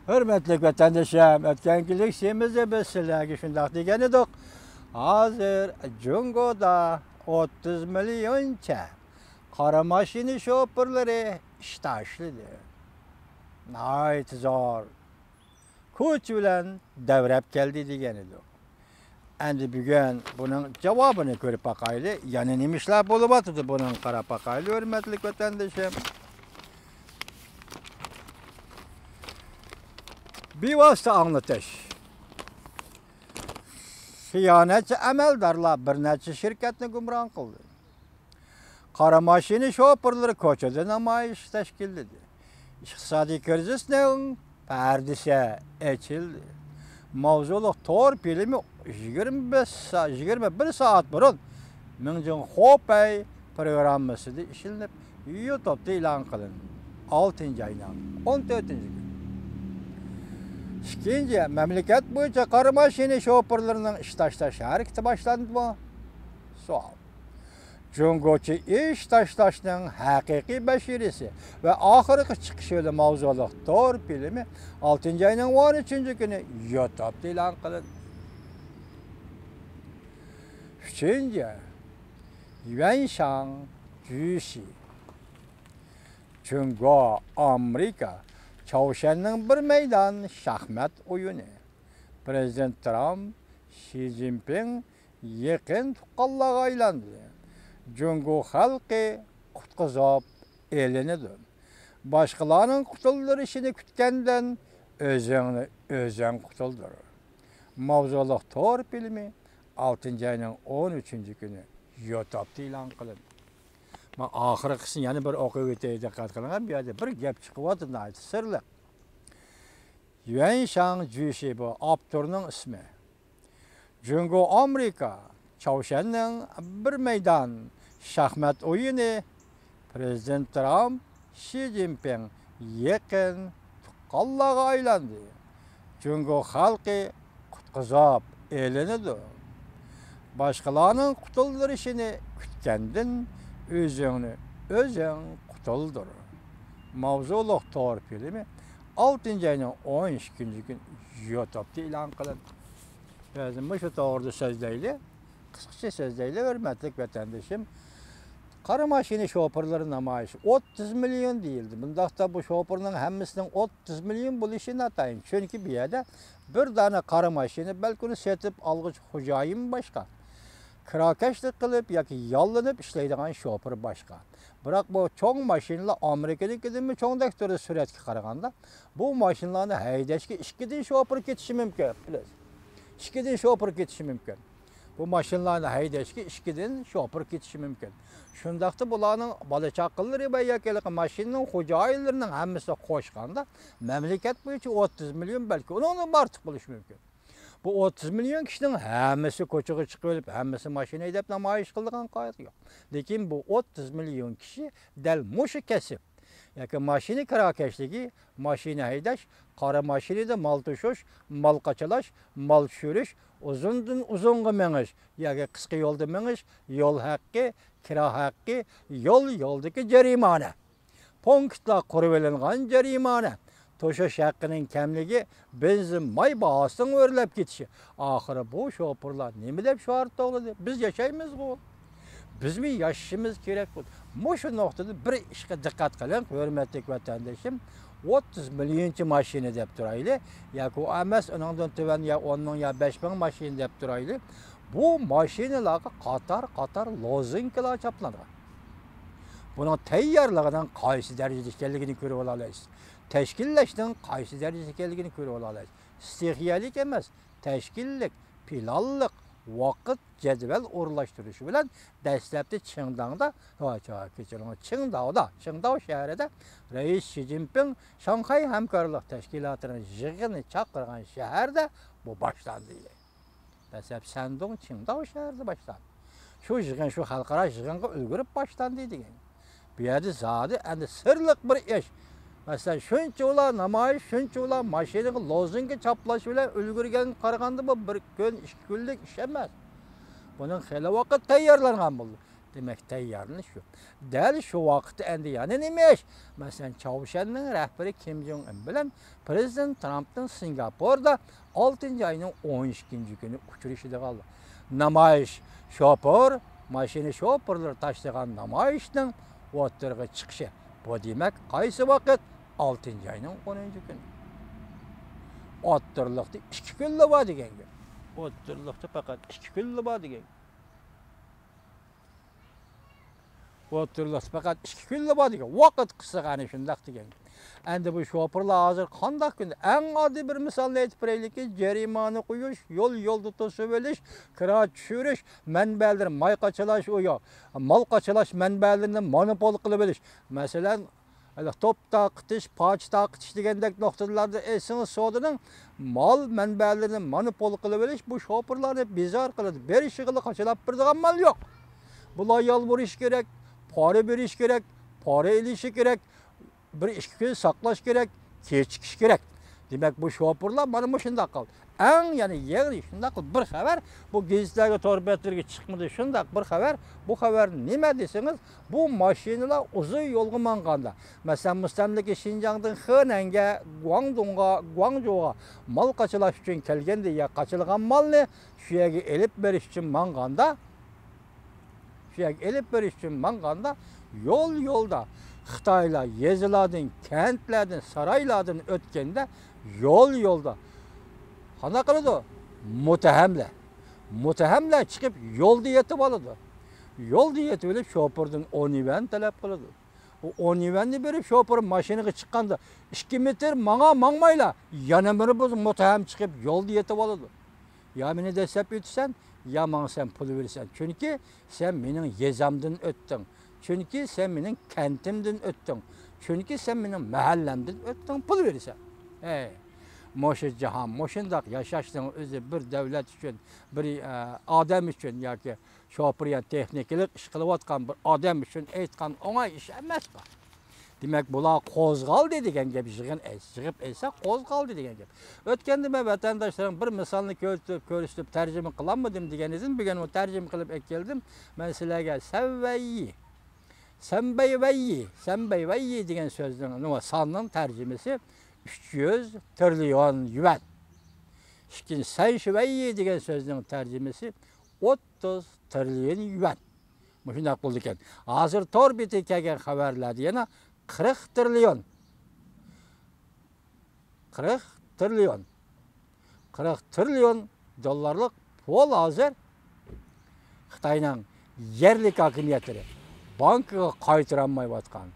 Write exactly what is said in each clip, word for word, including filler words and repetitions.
ھۆرمەتلىك ۋەتەندىشىم، ئۆتكەنكى لېكسىيەمىزدە بىز سىلەرگە شۇنداق دېگەن ئىدۇق. ھازىر جۇڭگودا ئوتتۇز مىليونچە قارا ماشىنا شوپۇرلىرى ئىش تاشلىدى. ناھايىتى زور كۈچ بىلەن دەۋرەپ كەلدى دېگەن ئىدۇق. ئەمدى بۈگۈن بۇنىڭ جاۋابىنى كۆرۈپ باقايلى. يەنە نېمە ئىشلار بولۇۋاتىدۇ، بۇنىڭغا قاراپ باقايلى، ھۆرمەتلىك ۋەتەندىشىم. بىۋاسىتە ئاڭلىتىش. خىيانەتچى ئەمەلدارلار بىر نەچچە شىركەتنى گۇمران قىلدى. قارا ماشىنا شوپۇرلىرى كوچىدا نامايىش تەشكىللىدى. ئىقتىسادىي كىرىزىسنىڭ پەردىسى ئېچىلدى. ماۋزۇلۇق تور فىلىمى يىگىرمە بەش سا-، يىگىرمە بىر سائەت بۇرۇن مىڭجىڭ خۇپەي پروگراممىسىدا ئىشلىنىپ، يۇتۇبتا ئېلان قىلىندى. ئالتىنچى ئاينىڭ ئون تۆتىنچى كۈنى. ئىككىنچى، مەملىكەت بويىچە قارا ماشىنا شوپۇرلىرىنىڭ ئىش تاشلاش ھەرىكىتى باشلاندىمۇ؟ سوئال. جۇڭگوچە ئىش تاشلاشنىڭ ھەقىقىي بەشىرىسى ۋە ئاخىرقى چىقىش يولى ماۋزۇلۇق تور فىلىمى ئالتىنچى ئاينىڭ ئون ئۈچىنچى كۈنى يۇتۇبتا ئېلان قىلىندى. ئۈچىنچى، يۈەنشاڭ جۈشى. جۇڭگو، ئامېرىكا، چاۋشيەننىڭ بىر مەيدان شاھمات ئويۇنى. پىرېزىدېنت ترامپ، شى جىنپىڭ يېقىن تۇغقانلارغا ئايلاندى. جۇڭگو خەلقى قۇتقۇزۇپ ئېلىنىدۇ. باشقىلارنىڭ قۇتۇلدۇرۇشىنى كۈتكەندىن ئۆزۈڭنى ئۆزۈڭ قۇتۇلدۇر. ماۋزۇلۇق تور فىلىمى ئالتىنچى ئاينىڭ ئون ئۈچىنچى كۈنى يۇتۇبتا ئېلان قىلىندى. مانا ئاخىرقىسىنى يەنە بىر ئوقۇۋېتەي، دىققەت قىلىڭ، بۇ يەردە بىر گەپ چىقىۋاتىدۇ، ناھايىتى سىرلىق. يۈەنشاڭ جۈشى بۇ ئاپتورنىڭ ئىسمى. جۇڭگو ئامېرىكا چاۋشيەننىڭ بىر مەيدان شاھمات ئويۇنى. پىرېزىدېنت ترامپ، شى جىنپىڭ يېقىن تۇغقانلارغا ئايلاندى. جۇڭگو خەلقى قۇتقۇزۇپ ئېلىنىدۇ. باشقىلارنىڭ قۇتۇلدۇرۇشىنى كۈتكەندىن ئۆزۈڭنى ئۆزۈڭ قۇتۇلدۇر. ماۋزۇلۇق تور فىلىمى ئالتىنچى ئاينىڭ ئون ئىككىنچى كۈنى يۇتۇبتا ئېلان قىلىندى. بىز مۇشۇ توغرىدا سۆزلەيلى. قىسقىچە سۆزلەيلى، ھۆرمەتلىك ۋەتەندىشىم. قارا ماشىنا شوپۇرلىرى نامايىشى ئوتتۇز مىليون دېيىلدى. بۇنداقتا بۇ شوپۇرنىڭ ھەممىسىنىڭ ئوتتۇز مىليون بولۇشى ناتايىن. چۈنكى بۇ يەردە بىر دانە قارا ماشىنا، بەلكى ئۇنى سېتىپ ئالغۇچى خوجايىن باشقا. كىراكەشلىك قىلىپ ياكى ياللىنىپ ئىشلەيدىغان شوپۇر باشقا. بىراق بۇ چوڭ ماشىنىلار ئامېرىكىدىكىدىنمۇ چوڭدەك تۇرىدۇ سۈرئەتكە قارىغاندا. بۇ ماشىنىلارنى ھەيدەشكە ئىككىدىن شوپۇر كېتىشى مۇمكىن، بىلىسىز. ئىككىدىن شوپۇر كېتىشى مۇمكىن. بۇ ماشىنىلارنى ھەيدەشكە ئىككىدىن شوپۇر كېتىشى مۇمكىن. شۇنداقتا بۇلارنىڭ بالا-چاقىلىرى ۋە ياكى ھېلىقى ماشىنىنىڭ خوجايىنلىرىنىڭ ھەممىسىنى قوشقاندا، مەملىكەت بويىچە ئوتتۇز مىليون، بەلكى ئۇنىڭدىن ئارتۇق بولۇشى مۇمكىن. بۇ ئوتتۇز مىليون كىشىنىڭ ھەممىسى كوچىغا چىقىۋېلىپ، ھەممىسى ماشىنا ھەيدەپ نامايىش قىلىدىغان قائىدە يوق. لېكىن بۇ ئوتتۇز مىليون كىشى دەل مۇشۇ كەسىپ، ياكى ماشىنا كىراكەشلىكى، ماشىنا ھەيدەش، قارا ماشىنىدا مال توشۇش، مال قاچىلاش، مال چۈشۈرۈش، ئۇزۇندىن ئۇزۇنغا مېڭىش ياكى قىسقا يولدا مېڭىش، يول ھەققى، كىرا ھەققى، يول، يولدىكى جەرىمانە. پونكىتلار قۇرۇۋېلىنغان جەرىمانە، توشۇش ھەققىنىڭ كەملىكى، بېنزىن، ماي باھاسىنىڭ ئۆرلەپ كېتىشى. ئاخىرى بۇ شوپۇرلار نېمە دەپ شوئار توۋلىدى؟ بىز ياشايمىزغۇ. بىزمۇ ياشىشىمىز كېرەكقۇ. مۇشۇ نۇقتىدا بىر ئىشقا دىققەت قىلىڭ، ھۆرمەتلىك ۋەتەندىشىم. ئوتتۇز مىليونچە ماشىنا دەپ تۇرايلى، ياكى ئۇ ئەمەس، ئۇنىڭدىن تۆۋەن يا ئون مىڭ يا بەش مىڭ ماشىنا دەپ تۇرايلى. بۇ ماشىنىلارغا قاتار-قاتار لوزۇنكىلار چاپلانغان. بۇنىڭ تەييارلىقىنىڭ قايسى دەرىجىدە ئىكەنلىكىنى كۆرۈۋالالايسىز. تەشكىللەشنىڭ قايسى دەرىجىدە ئىكەنلىكىنى كۆرۈۋالالايسىز. ستىخىيەلىك ئەمەس، تەشكىللىك، پىلانلىق، ۋاقىت، جەدۋەل ئورۇنلاشتۇرۇشى بىلەن دەسلەپتە چىڭداڭدا، ۋاي، كەچۈرۈڭ، چىڭداۋدا، چىڭداۋ شەھىرىدە رەئىس شى جىنپىڭ شاڭخەي ھەمكارلىق تەشكىلاتىنىڭ يىغىنى چاقىرغان شەھەردە بۇ باشلاندى. دەسلەپ شەندۇڭ، چىڭداۋ شەھىرىدە باشلاندى. شۇ يىغىن، شۇ خەلقئارا يىغىنغا ئۈلگۈرۈپ باشلاندى دېگەن. بۇ يەردە زادى ئەمدى سىرلىق بىر ئىش. مەسىلەن، شۇنچە ئۇلار نامايىش، شۇنچە ئۇلار ماشىنىغا لوزۇنكا چاپلاش بىلەن ئۈلگۈرگەنگە قارىغاندا، بۇ بىر كۈن، ئىككى كۈنلۈك ئىش ئەمەس. بۇنىڭ خېلى ۋاقىت تەييارلانغان بولدى. دېمەك، تەييارلىنىش شۇ. دەل شۇ ۋاقىتتا ئەندى يەنە نېمە ئىش؟ مەسىلەن، چاۋشيەننىڭ رەھبىرى كىم جوڭ ئىن بىلەن پىرېزىدېنت ترامپنىڭ سىنگاپوردا ئالتىنچى ئاينىڭ ئون ئىككىنچى كۈنى ئۇچرىشىدىغان نامايىش، شوپۇر، ماشىنا شوپۇرلىرى تاشلىغان نامايىشنىڭ ئوتتۇرىغا چىقىشى. بۇ دېمەك، قايسى ۋاقىت؟ ئالتىنچى ئاينىڭ ئونىنچى كۈنى. ئوتتۇرىلىقتا ئىككى كۈنلا بار دېگەن گەپ. ئوتتۇرىلىقتا پەقەت ئىككى كۈنلا بار دېگەن گەپ. ئوتتۇرىلىقتا پەقەت ئىككى كۈنلا بار دېگەن. ۋاقىت قىسىق، ئەنە شۇنداق دېگەن. ئەندى بۇ شوپۇرلار ھازىر قانداق كۈندە؟ ئەڭ ئاددىي بىر مىسالنى ئېيتىپ بېرەيلىكى، جەرىمانە قويۇش، يول-يولدا توسۇۋېلىش، كىرا چۈشۈرۈش، مەنبەلىرى ماي قاچىلاش، ئۇ يا-، مال قاچىلاش مەنبەلىرىنى مونوپول قىلىۋېلىش. مەسىلەن، ھېلى توپ تارقىتىش، پاچا تارقىتىش دېگەندەك نۇقتىلاردا ئېسىڭىز سودىنىڭ مال مەنبەلىرىنى مونوپول قىلىۋېلىش بۇ شوپۇرلارنى بىزار قىلىدۇ. بېرىشىغىلا قاچىلاپ بېرىدىغان مال يوق. بۇلار يالۋۇرۇش كېرەك، پارا بېرىش كېرەك، پارا ئېلىشى كېرەك، بىر ئىككى كۈن ساقلاش كېرەك، كېچىكىش كېرەك. دېمەك، بۇ شوپۇرلار مانا مۇشۇنداق قىلدى. ئەڭ يەنە يېڭى شۇنداق بىر خەۋەر، بۇ گېزىتلەرگە، تور بەتلىرىگە چىقمىدى، شۇنداق بىر خەۋەر. بۇ خەۋەر نېمە دېسىڭىز، بۇ ماشىنىلار ئۇزۇن يولغا ماڭغاندا، مەسىلەن، مۇستەملىكە شىنجاڭدىن خېنەنگە، گۇاڭدۇڭغا، گۇاڭجۇغا مال قاچىلاش ئۈچۈن كەلگەندە، يا قاچىلىغان مالنى شۇ يەرگە ئېلىپ بېرىش ئۈچۈن ماڭغاندا، شۇ يەرگە ئېلىپ بېرىش ئۈچۈن ماڭغاندا، يول-يولدا خىتايلار يېزىلاردىن، كەنتلەردىن، سارايلاردىن ئۆتكەندە، يول-يولدا قانداق قىلىدۇ؟ مۇتتەھەملەر. مۇتتەھەملەر چىقىپ يولدا يېتىۋالىدۇ. يولدا يېتىۋېلىپ شوپۇردىن ئون يۈەن تەلەپ قىلىدۇ. ئۇ ئون يۈەننى بېرىپ شوپۇر ماشىنىغا چىققاندا، ئىككى مېتىر ماڭا ماڭمايلا، يەنە بىر مۇتتەھەم چىقىپ يولدا يېتىۋالىدۇ. يا مېنى دەسسەپ ئۆتىسەن، يا ماڭا سەن پۇل بېرىسەن. چۈنكى سەن مېنىڭ يېزامدىن ئۆتتۈڭ. چۈنكى سەن مېنىڭ كەنتىمدىن ئۆتتۈڭ. چۈنكى سەن مېنىڭ مەھەللەمدىن ئۆتتۈڭ، پۇل بېرىسەن. ھەي، مۇشۇ جاھان، مۇشۇنداق ياشاشنىڭ ئۆزى بىر دۆلەت ئۈچۈن، بىر، ئە، ئادەم ئۈچۈن ياكى شوپۇر يا تېخنىكىلىق ئىش قىلىۋاتقان بىر ئادەم ئۈچۈن ئېيتقان ئوڭاي ئىش ئەمەس بۇ. دېمەك، بۇلار قوزغالدى دېگەن گەپ، يىغىن ئېيتسا، يىغىپ ئېيتسا، قوزغالدى دېگەن گەپ. ئۆتكەندە مەن ۋەتەنداشلارغا بىر مىسالنى كۆرسىتىپ، كۆرسىتىپ تەرجىمە قىلالمىدىم دېگەن ئىدىم، بۈگۈن ئۇ تەرجىمە قىلىپ ئەكەلدىم. مەن سىلەرگە سەنۋەييى، سەنبەيۋەييى، سەنبەيۋەييى دېگەن سۆزنىڭ، نېمە، ساننىڭ تەرجىمىسى ئۈچ يۈز تىرىليون يۈەن. ئىككىنچى، سەنشىۋەييى دېگەن سۆزنىڭ تەرجىمىسى ئوتتۇز تىرىليون يۈەن. مۇشۇنداق بولىدىكەن. ھازىر تور بېتىگە كەلگەن خەۋەرلەردە يەنە قىرىق تىرىليون، قىرىق تىرىليون، قىرىق تىرىليون دوللارلىق پۇل ھازىر خىتاينىڭ يەرلىك ھاكىمىيەتلىرى بانكىغا قايتۇرالمايۋاتقان،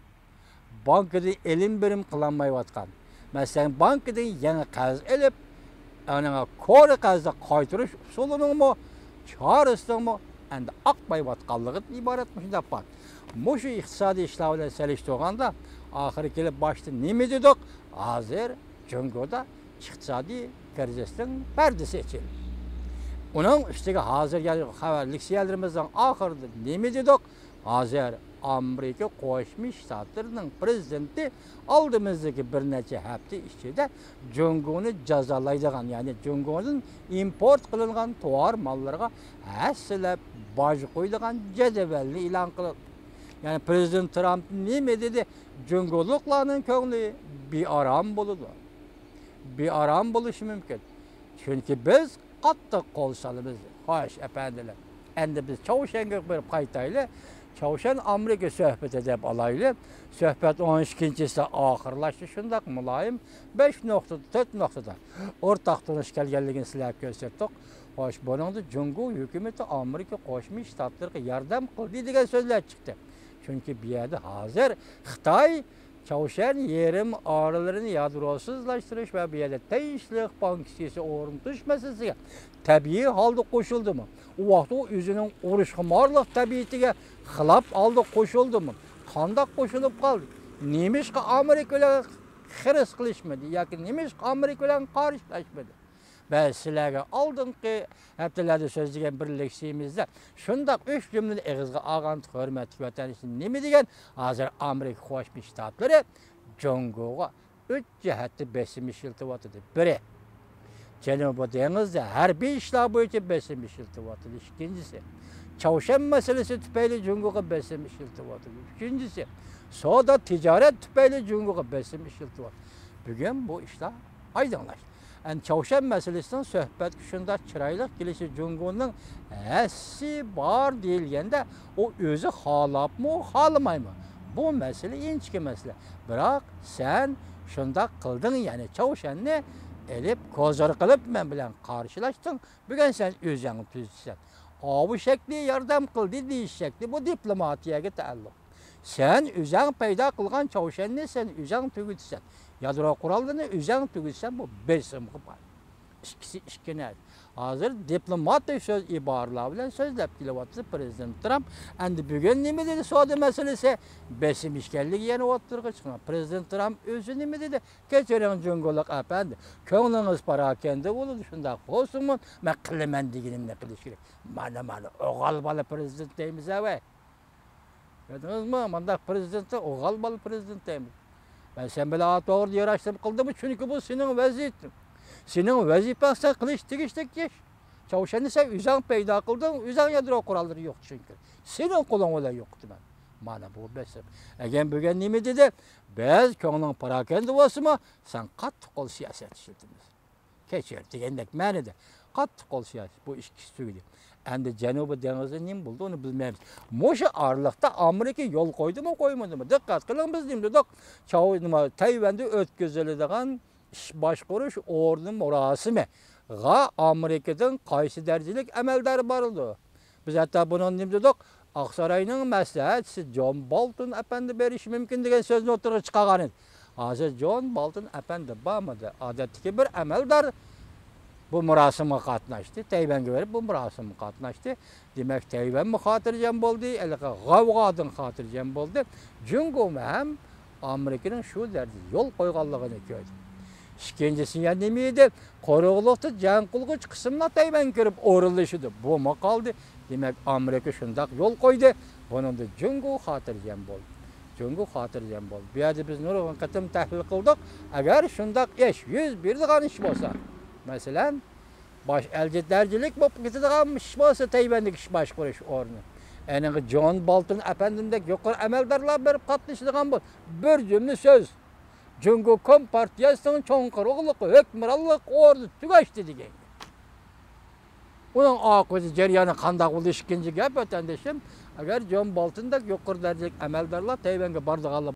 بانكىدىن ئېلىم بېرىم قىلالمايۋاتقان، مەسىلەن، بانكىدىن يېڭى قەرز ئېلىپ، ئۇنىڭغا كونا قەرزنى قايتۇرۇش ئۇسۇلىنىڭمۇ، چارىسىنىڭمۇ ئەندى ئاقمايۋاتقانلىقىدىن ئىبارەت مۇشۇنداق بار. مۇشۇ ئىقتىسادىي ئىشلار بىلەن سېلىشتۇرغاندا، ئاخىرى كېلىپ باشتا نېمە دېدۇق؟ ھازىر جۇڭگودا ئىقتىسادىي كىرىزىسنىڭ پەردىسى ئېچىلدى. ئۇنىڭ ئۈستىگە ھازىر يازغان خەۋەر لېكسىيەلىرىمىزنىڭ ئاخىرىدا نېمە دېدۇق؟ ھازىر ئامېرىكا قوشما شتاتلىرىنىڭ پرېزىدېنتى ئالدىمىزدىكى بىر نەچچە ھەپتە ئىچىدە جۇڭگونى جازالايدىغان، يەنى جۇڭگودىن ئىمپورت قىلىنغان تاۋار ماللىرىغا ھەسسىلەپ باج قويىدىغان جەدۋەلنى ئېلان قىلدى. يەنى پرېزىدېنت ترامپ نېمە دېدى؟ جۇڭگولۇقلارنىڭ كۆڭلى بىئارام بولىدۇ. بىئارام بولۇشى مۇمكىن. چۈنكى بىز قاتتىق قول سالىمىز. خوش، ئەپەندىلەر. ئەمدى بىز چاۋشيەنگە بېرىپ قايتايلى. چاۋشيەن ئامېرىكا سۆھبىتى دەپ ئالايلى. سۆھبەت ئون ئىككىنچىسى ئاخىرلاشتى. شۇنداق مۇلايىم بەش نۇقتىدا، تۆت نۇقتىدا ئورتاق تونۇش كەلگەنلىكىنى سىلەرگە كۆرسەتتۇق. خوش، بۇنىڭدا جۇڭگو ھۆكۈمىتى ئامېرىكا قوشما شتاتلىرىغا ياردەم قىلدى دېگەن سۆزلەر چىقتى. چۈنكى بۇ يەردە ھازىر خىتاي چاۋشيەن يېرىم ئارىلىرىنى يادروسىزلاشتۇرۇش ۋە بۇ يەردە تىنچلىق بانكىسى ئورنىتىش مەسىلىسىگە تەبىئىي ھالدا قوشۇلدىمۇ؟ ئۇ ۋاقىتتا ئۇ ئۆزىنىڭ ئۇرۇشخۇمارلىق تەبىئىتىگە خىلاپ ھالدا قوشۇلدىمۇ؟ قانداق قوشۇلۇپ قالدى؟ نېمىشقا ئامېرىكا بىلەن خىرىس قىلىشمىدى ياكى نېمىشقا ئامېرىكا بىلەن قارشىلاشمىدى؟ مەن سىلەرگە ئالدىنقى ھەپتىلەردە سۆزلىگەن بىر لېكسىيىمىزدە شۇنداق ئۈچ جۈملىنى ئېغىزغا ئالغانتۇق، ھۆرمەتلىك ۋەتەندىشىم. نېمە دېگەن؟ ھازىر ئامېرىكا قوشما شتاتلىرى جۇڭگوغا ئۈچ جەھەتتە بېسىم ئىشلىتىۋاتىدۇ. بىرى، جەنۇبىي دېڭىزدا ھەربىي ئىشلار بويىچە بېسىم ئىشلىتىۋاتىدۇ. ئىككىنچىسى، چاۋشيەن مەسىلىسى تۈپەيلى جۇڭگوغا بېسىم ئىشلىتىۋاتىدۇ. ئۈچىنچىسى، سودا تىجارەت تۈپەيلى جۇڭگوغا بېسىم ئىشلىتىۋاتىدۇ. بۈگۈن بۇ ئىشلار ئايدىڭلاشتى. ئەمدى چاۋشيەن مەسىلىسىنىڭ سۆھبەتكە شۇنداق چىرايلىق كېلىشى جۇڭگونىڭ ھەسسىسى بار دېيىلگەندە، ئۇ ئۆزى خالاپمۇ، خالىمايمۇ؟ بۇ مەسىلە ئىنچىكە مەسىلە. بىراق سەن شۇنداق قىلدىڭ، يەنى چاۋشيەننى ئېلىپ، كوزىر قىلىپ مەن بىلەن قارشىلاشتىڭ. بۈگۈن سەن ئۆزۈڭ تۈزىتىسەن. ئاۋۇ شەكلى ياردەم قىلدى دېيىش شەكلى، بۇ دىپلوماتىيەگە تەئەللۇق. سەن ئۆزەڭ پەيدا قىلغان چاۋشيەننى سەن ئۆزەڭ تۈگىتىسەن. يادرو قوراللىرىنى ئۆزەڭ تۈگىتىسەن، بۇ بېسىمغا بار. ئىككىسى ئىككى نەرسە. ھازىر دىپلوماتىك سۆز ئىبارىلەر بىلەن سۆزلەپ كېلىۋاتىدۇ پىرېزىدېنت ترامپ. ئەمدى بۈگۈن نېمە دېدى سودا مەسىلىسى؟ بېسىم ئىكەنلىكى يەنە ئوتتۇرىغا چىققان. پىرېزىدېنت ترامپ ئۆزى نېمە دېدى؟ كەچۈرۈڭ جۇڭگولۇق ئەپەندى، كۆڭلىڭىز پاراكەندە بولىدۇ، شۇنداق بولسىمۇ، مەن قىلىمەن دېگىنىمنى قىلىش كېرەك. مانا، مانا، ئوغال بالا پىرېزىدېنت دەيمىز ھە ۋەي. كۆردىڭىزمۇ؟ مانداق پىرېزىدېنتنى ئوغال بالا پىرېزىدېنت دەيمىز. مەن سەن بىلەن ئا توغرا ياراشتىم قىلدىممۇ؟ چۈنكى بۇ سېنىڭ ۋەزىپەڭ. سېنىڭ ۋەزىپەڭ سەن قىلىش تېگىشلىك ئىش. چاۋشيەننى سەن ئۆزەڭ پەيدا قىلدىڭ، ئۆزەڭ يادرو قوراللىرى يوق چۈنكى. سېنىڭ قولۇڭ بىلەن يوقىتىمەن. مانا بۇ بېسىم. ئەگەر بۈگۈن نېمە دېدى؟ بىز كۆڭلۈڭ پاراكەندە بولسىمۇ، سەن قاتتىق قول سىياسەت ئىشلىتىمىز. كەچۈر دېگەندەك مەنىدە قاتتىق قول سىياسەت بۇ ئىككىسى تۈگىدى. ئەمدى جەنۇبىي دېڭىزدا نېمە بولدى، ئۇنى بىلمەيمىز. مۇشۇ ئارىلىقتا ئامېرىكا يول قويدىمۇ، قويمىدىمۇ؟ دىققەت قىلىڭ، بىز نېمە دېدۇق؟ چاۋ-، نېمە، تەيۋەندە ئۆتكۈزۈلىدىغان ئىش باشقۇرۇش ئورنى مۇراسىمىغا ئامېرىكىدىن قايسى دەرىجىلىك ئەمەلدار بارىدۇ؟ بىز ھەتتا بۇنىڭ نېمە دېدۇق؟ ئاقساراينىڭ مەسلىھەتچىسى جون بولتون ئەپەندى بېرىشى مۇمكىن دېگەن سۆزنى ئوتتۇرىغا چىقارغان ئىدى. ھازىر جون بولتون ئەپەندى بارمىدى. ئادەتتىكى بىر ئەمەلدار بۇ مۇراسىمغا قاتناشتى. تەيۋەنگە بېرىپ بۇ مۇراسىمغا قاتناشتى. دېمەك، تەيۋەنمۇ خاتىرجەم بولدى، ھېلىقى غەۋغادىن خاتىرجەم بولدى. جۇڭگومۇ ھەم ئامېرىكىنىڭ شۇ دەرىجىدە يول قويغانلىقىنى كۆردى. ئىككىنچىسى يەنە نېمە ئىدى؟ قۇرۇقلۇقتا جەڭ قىلغۇچى قىسىملار تەيۋەنگە كىرىپ ئورۇنلىشىدۇ. بۇمۇ قالدى. دېمەك، ئامېرىكا شۇنداق يول قويدى. بۇنىڭدا جۇڭگو خاتىرجەم بولدى. جۇڭگو خاتىرجەم بولدى. بۇ يەردە بىز نۇرغۇن قېتىم تەھلىل قىلدۇق. ئەگەر شۇنداق ئىش يۈز بېرىدىغان ئىش بولسا، مەسىلەن، باش ئەلچى دەرىجىلىك بولۇپ كېتىدىغان ئىش بولسا، تەيۋەندىكى ئىش باشقۇرۇش ئورنى. ئەنىڭ جون بولتون ئەپەندىمدەك يۇقىرى ئەمەلدارلار بېرىپ قاتنىشىدىغان بولسا، بىر جۈملە سۆز. جۇڭگو كومپارتىيەسىنىڭ چوڭقۇرلۇق ھۆكۈمرانلىق ئورنى تۈگەشتى دېگەن گەپ. ئۇنىڭ ئاقىۋىتى جەريانى قانداق بولىدۇ؟ ئىككىنچى گەپ، ۋەتەندىشىم، ئەگەر جون بولتوندەك يۇقىرى دەرىجىلىك ئەمەلدارلار تەيۋەنگە بارىدىغانلار